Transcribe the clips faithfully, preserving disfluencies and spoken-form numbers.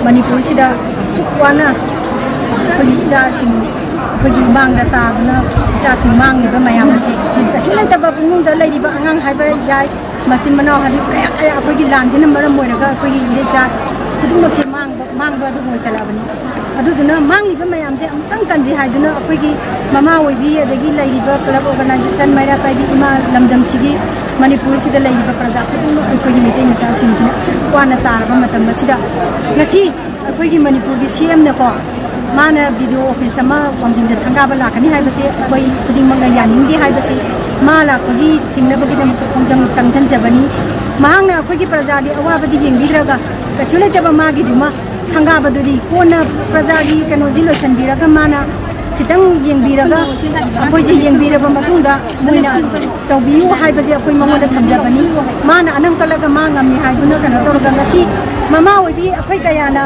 ꯃꯅꯤꯄꯨꯔꯁꯤꯗ ꯑꯁꯨꯛ ꯋꯥꯅ ꯑꯩꯈꯣꯏꯒꯤ ꯏꯆꯥꯁꯤꯡ, ꯑꯩꯈꯣꯏꯒꯤ ꯏꯃꯥꯡꯗ ꯇꯥꯗꯨꯅ ꯏꯆꯥꯁꯤꯡ ꯃꯥꯡꯂꯤꯕ ꯃꯌꯥꯝ ꯑꯁꯤ, ꯀꯩꯁꯨ ꯂꯩꯇꯕ ꯏꯃꯨꯡꯗ ꯂꯩꯔꯤꯕ ꯑꯉꯥꯡ ꯍꯥꯏꯕ ꯌꯥꯏ, ꯃꯆꯤꯟ ꯃꯅꯥꯎ ꯍꯧꯖꯤꯛ ꯀꯌꯥ ꯀꯌꯥ ꯑꯩꯈꯣꯏꯒꯤ ꯂꯥꯟꯁꯤꯅ ꯃꯔꯝ ꯑꯣꯏꯔꯒ ꯑꯩꯈꯣꯏꯒꯤ ꯏꯆꯥ ꯈꯨꯗꯤꯡꯃꯛꯁꯦ ꯃꯥꯡꯕ, ꯃꯥꯡꯕ ꯑꯗꯨ ꯑꯣꯏꯁꯜꯂꯛꯑꯕꯅꯤ꯫ ꯑꯗꯨꯗꯨꯅ ꯃꯥꯡꯂꯤꯕ ꯃꯌꯥꯝꯁꯦ ꯑꯃꯨꯛꯇꯪ ꯀꯟꯁꯤ ꯍꯥꯏꯗꯨꯅ ꯑꯩꯈꯣꯏꯒꯤ ꯃꯃꯥ ꯑꯣꯏꯕꯤ, ꯑꯗꯒꯤ ꯂꯩꯔꯤꯕ club organization, ꯃꯩꯔꯥ ꯄꯥꯏꯕꯤ ꯏꯃꯥ ꯂꯝꯗꯝꯁꯤꯒꯤ, ꯃꯅꯤꯄꯨꯔꯁꯤꯗ ꯂꯩꯔꯤꯕ ꯄ꯭ꯔꯖꯥ ꯈꯨꯗꯤꯡꯃꯛ, ꯑꯩꯈꯣꯏꯒꯤ ꯃꯩꯇꯩ ꯃꯆꯥꯁꯤꯡꯁꯤꯅ ꯑꯁꯨꯛ ꯋꯥꯅ ꯇꯥꯔꯕ ꯃꯇꯝ ꯑꯁꯤꯗ, ꯉꯁꯤ ꯑꯩꯈꯣꯏꯒꯤ ꯃꯅꯤꯄꯨꯔꯒꯤ C M ꯅꯀꯣ, ꯃꯥꯅ B D O office ꯑꯃ ꯋꯥꯡꯖꯤꯡꯗ ꯁꯪꯒꯥꯕ ꯂꯥꯛꯀꯅꯤ ꯍꯥꯏꯕꯁꯤ ꯑꯩꯈꯣꯏ ꯈꯨꯗꯤꯡꯃꯛꯅ ꯌꯥꯅꯤꯡꯗꯦ ꯍꯥꯏꯕꯁꯤ, ꯃꯥ ꯂꯥꯛꯄꯒꯤ ꯊꯤꯡꯅꯕꯒꯤꯗꯃꯛꯇ ꯈꯣꯡꯖꯪ ꯆꯪꯁꯤꯟꯖꯕꯅꯤ꯫ ꯃꯍꯥꯛꯅ ꯑꯩꯈꯣꯏꯒꯤ ꯄ꯭ꯔꯖꯥꯒꯤ ꯑꯋꯥꯕꯗꯤ ꯌꯦꯡꯕꯤꯗ꯭ꯔꯒ, ꯀꯩꯁꯨ ꯂꯩꯇꯕ ꯃꯥꯒꯤꯗꯨꯃ ꯁꯪꯒꯥꯕꯗꯨꯗꯤ ꯀꯣꯟꯅ ꯄ꯭ꯔꯖꯥꯒꯤ ꯀꯩꯅꯣꯁꯤ ꯂꯣꯏꯁꯤꯟꯕꯤꯔꯒ, ꯃꯥꯅ ꯈꯤꯇꯪ ꯌꯦꯡꯕꯤꯔꯒ, ꯑꯩꯈꯣꯏꯁꯦ ꯌꯦꯡꯕꯤꯔꯕ ꯃꯇꯨꯡꯗ ꯃꯣꯏꯅ ꯇꯧꯕꯤꯌꯨ ꯍꯥꯏꯕꯁꯦ ꯑꯩꯈꯣꯏ ꯃꯉꯣꯟꯗ ꯊꯝꯖꯕꯅꯤ꯫ ꯃꯥꯅ ꯑꯅꯝ ꯀꯜꯂꯒ ꯃꯥ ꯉꯝꯃꯤ ꯍꯥꯏꯗꯨꯅ ꯀꯩꯅꯣ ꯇꯧꯔꯒ, ꯉꯁꯤ ꯃꯃꯥ ꯑꯣꯏꯕꯤ ꯑꯩꯈꯣꯏ ꯀꯌꯥꯅ,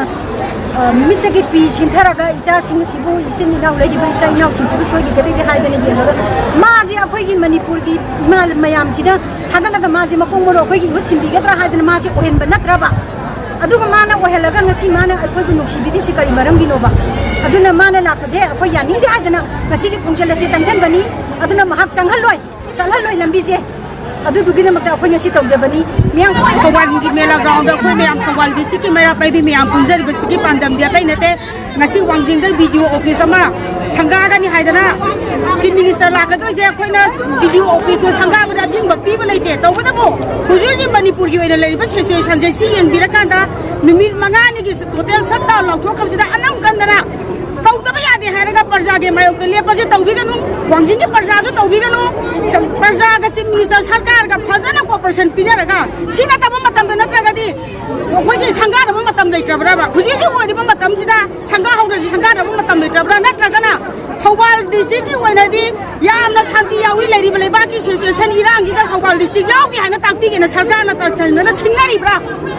ꯑ, ꯃꯤꯠꯇꯒꯤ ꯄꯤ ꯁꯤꯟꯊꯔꯒ ꯏꯆꯥꯁꯤꯡꯁꯤꯕꯨ, ꯏꯆꯤꯟ ꯏꯅꯥꯎ ꯂꯩꯔꯤꯕ ꯏꯆꯥ ꯏꯅꯥꯎꯁꯤꯡꯁꯤꯕꯨ ꯁꯣꯏꯈꯤꯒꯗꯒꯦ ꯍꯥꯏꯗꯅ ꯌꯦꯡꯉꯒ, ꯃꯥꯁꯦ ꯑꯩꯈꯣꯏꯒꯤ ꯃꯅꯤꯄꯨꯔꯒꯤ ꯏꯃꯥ ꯃꯌꯥꯝꯁꯤꯗ ꯊꯥꯒꯠꯂꯒ ꯃꯥꯁꯦ ꯃꯀꯣꯛ ꯃꯔꯨ ꯑꯩꯈꯣꯏꯒꯤ ꯏꯍꯨꯠ ꯁꯤꯟꯕꯤꯒꯗ꯭ꯔꯥ ꯍꯥꯏꯗꯅ ꯃꯥꯁꯦ ꯑꯣꯏꯍꯟꯕ ꯅꯠꯇ꯭ꯔꯕ? ꯑꯗꯨꯒ ꯃꯥꯅ ꯑꯣꯏꯍꯜꯂꯒ ꯉꯁꯤ ꯃꯥꯅ ꯑꯩꯈꯣꯏꯕꯨ ꯅꯨꯡꯁꯤꯕꯤꯗ꯭ꯔꯤꯁꯤ ꯀꯔꯤ ꯃꯔꯝꯒꯤꯅꯣꯕ? ꯑꯗꯨꯅ ꯃꯥꯅ ꯂꯥꯛꯄꯁꯦ ꯑꯩꯈꯣꯏ ꯌꯥꯅꯤꯡꯗꯦ ꯍꯥꯏꯗꯅ ꯉꯁꯤꯒꯤ ꯈꯣꯡꯖꯦꯜ ꯑꯁꯤ ꯆꯪꯁꯤꯟꯕꯅꯤ꯫ ꯑꯗꯨꯅ ꯃꯍꯥꯛ ꯆꯪꯍꯜꯂꯣꯏ, ꯆꯪꯍꯜꯂꯣꯏ ꯂꯝꯕꯤꯁꯦ꯫ ꯑꯗꯨꯗꯨꯒꯤꯗꯃꯛꯇ ꯑꯩꯈꯣꯏ ꯉꯁꯤ ꯇꯧꯖꯕꯅꯤ꯫ ꯃꯤꯌꯥꯝ ꯊꯧꯕꯥꯜꯒꯤ ꯃꯦꯂꯥ ground ꯑꯩꯈꯣꯏ ꯃꯌꯥꯝ, ꯊꯧꯕꯥꯜ district ꯀꯤ ꯃꯩꯔꯥ ꯄꯥꯏꯕꯤ ꯃꯌꯥꯝ ꯄꯨꯟꯖꯔꯤꯕꯁꯤꯒꯤ ꯄꯥꯟꯗꯝꯗꯤ ꯑꯇꯩ ꯅꯠꯇꯦ꯫ ꯉꯁꯤ ꯋꯥꯡꯖꯤꯡꯗ B D O office ꯑꯃ ꯁꯪꯒꯥꯒꯅꯤ ꯍꯥꯏꯗꯅ Chief Minister ꯂꯥꯛꯀꯗꯣꯏꯁꯦ, ꯑꯩꯈꯣꯏꯅ B D O office ꯇꯣ ꯁꯪꯒꯥꯕꯗ ꯑꯊꯤꯡꯕ ꯄꯤꯕ ꯂꯩꯇꯦ꯫ ꯇꯧꯕꯇꯕꯨ ꯍꯧꯖꯤꯛ ꯍꯧꯖꯤꯛ ꯃꯅꯤꯄꯨꯔꯒꯤ ꯑꯣꯏꯅ ꯂꯩꯔꯤꯕ situation ꯁꯦ ꯁꯤ ꯌꯦꯡꯕꯤꯔꯀꯥꯟꯗ, ꯅꯨꯃꯤꯠ ꯃꯉꯥꯅꯤꯒꯤ total shutdown ꯂꯥꯎꯊꯣꯛꯈ꯭ꯔꯕꯁꯤꯗ ꯑꯅꯝ ꯀꯟꯗꯅ ꯇꯧꯗꯕ ꯌꯥꯗꯦ ꯍꯥꯏꯔꯒ ꯄ꯭ꯔꯖꯥꯒꯤ ꯃꯥꯌꯣꯛꯇ ꯂꯦꯞꯄꯁꯦ ꯇꯧꯕꯤꯒꯅꯨ꯫ ꯋꯥꯡꯖꯤꯡꯒꯤ ꯄ꯭ꯔꯖꯥꯁꯨ ꯇꯧꯕꯤꯒꯅꯨ꯫ ꯄ꯭ꯔꯖꯥꯒ Chief Minister ꯁꯔꯀꯥꯔꯒ ꯐꯖꯅ cooperation ꯄꯤꯅꯔꯒ, ꯁꯤ ꯅꯠꯇꯕ ꯃꯇꯝꯗ ꯅꯠꯇ꯭ꯔꯒꯗꯤ ꯑꯩꯈꯣꯏꯒꯤ ꯁꯪꯒꯥꯅꯕ ꯃꯇꯝ ꯂꯩꯇ꯭ꯔꯕ꯭ꯔꯕ? ꯍꯧꯖꯤꯛ ꯍꯧꯖꯤꯛ ꯑꯣꯏꯔꯤꯕ ꯃꯇꯝꯁꯤꯗ ꯁꯪꯒꯥ ꯍꯧꯗ꯭ꯔꯗꯤ ꯁꯪꯒꯥꯅꯕ ꯃꯇꯝ ꯂꯩꯇ꯭ꯔꯕ꯭ꯔꯥ? ꯅꯠꯇ꯭ꯔꯒꯅ ꯊꯧꯕꯥꯜ district ꯀꯤ ꯑꯣꯏꯅꯗꯤ ꯌꯥꯝꯅ ꯁꯥꯟꯇꯤ ꯌꯥꯎꯏ, ꯂꯩꯔꯤꯕ ꯂꯩꯕꯥꯛꯀꯤ situation ꯏꯔꯥꯡꯁꯤꯗ ꯊꯧꯕꯥꯜ district ꯌꯥꯎꯗꯦ ꯍꯥꯏꯅ ꯇꯥꯛꯄꯤꯒꯦꯅ ꯁꯔꯀꯥꯔꯅ ꯇꯁꯦꯡꯅꯅ ꯁꯤꯡꯅꯔꯤꯕ꯭ꯔꯥ?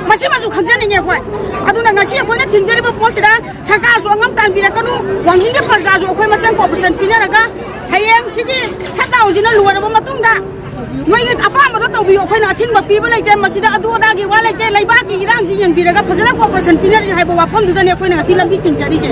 ꯃꯁꯤꯃꯁꯨ ꯈꯪꯖꯅꯤꯡꯉꯦ ꯑꯩꯈꯣꯏ꯫ ꯑꯗꯨꯅ ꯉꯁꯤ ꯑꯩꯈꯣꯏꯅ ꯊꯤꯡꯖꯔꯤꯕ ꯄꯣꯠꯁꯤꯗ ꯁꯔꯀꯥꯔꯁꯨ ꯑꯉꯝ ꯇꯥꯟꯕꯤꯔꯛꯀꯅꯨ, ꯋꯥꯡꯖꯤꯡꯒꯤ ꯄ꯭ꯔꯖꯥꯁꯨ ꯑꯩꯈꯣꯏ ꯃꯁꯦꯟ cooperation ꯄꯤꯅꯔꯒ ꯍꯌꯦꯡ ꯁꯤꯒꯤ shutdown ꯁꯤꯅ ꯂꯣꯏꯔꯕ ꯃꯇꯨꯡꯗ ꯅꯣꯏꯒꯤ ꯑꯄꯥꯝꯕꯗꯣ ꯇꯧꯕꯤꯌꯨ, ꯑꯩꯈꯣꯏꯅ ꯑꯊꯤꯡꯕ ꯄꯤꯕ ꯂꯩꯇꯦ, ꯃꯁꯤꯗ ꯑꯗꯨ ꯑꯗꯥꯒꯤ ꯋꯥ ꯂꯩꯇꯦ꯫ ꯂꯩꯕꯥꯛꯀꯤ ꯏꯔꯥꯡꯁꯤ ꯌꯦꯡꯕꯤꯔꯒ ꯐꯖꯅ ꯀꯣꯑꯣꯄꯔꯦꯁꯟ ꯄꯤꯅꯔꯤ ꯍꯥꯏꯕ ꯋꯥꯐꯝꯗꯨꯗꯅꯦ ꯑꯩꯈꯣꯏꯅ ꯉꯁꯤ ꯂꯝꯕꯤ ꯊꯤꯡꯖꯔꯤꯁꯦ꯫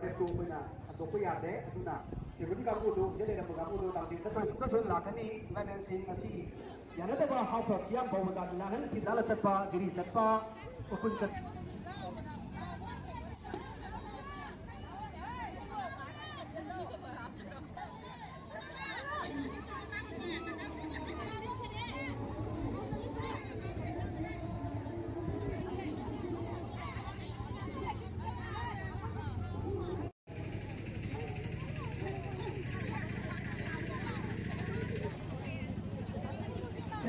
ꯔꯦꯞꯇꯨ ꯑꯩꯈꯣꯏꯅ ꯍꯟꯗꯣꯛꯄ ꯌꯥꯗꯦ꯫ ꯑꯗꯨꯅ ꯁꯦꯀ꯭ꯌꯨꯔꯤꯇꯤ ꯀꯥꯡꯕꯨꯗꯨ ꯍꯧꯖꯤꯛ ꯂꯩꯔꯝꯕ ꯀꯥꯡꯕꯨꯗꯨ ꯇꯥꯡ ꯇꯔꯦꯠ ꯆꯠꯄ ꯂꯥꯛꯀꯅꯤ꯫ ꯏꯃꯥꯟꯅꯕꯁꯤꯡ ꯑꯁꯤ ꯌꯥꯅꯗꯕ ꯍꯥꯞꯄ ꯐꯤꯌꯥꯝ ꯐꯥꯎꯕꯗ ꯂꯥꯡꯍꯟ ꯊꯤꯟꯗꯥꯜꯂ ꯆꯠꯄ, ꯖꯤꯔꯤ ꯆꯠꯄ, ꯎꯈꯨꯜ ꯆꯠꯄ꯫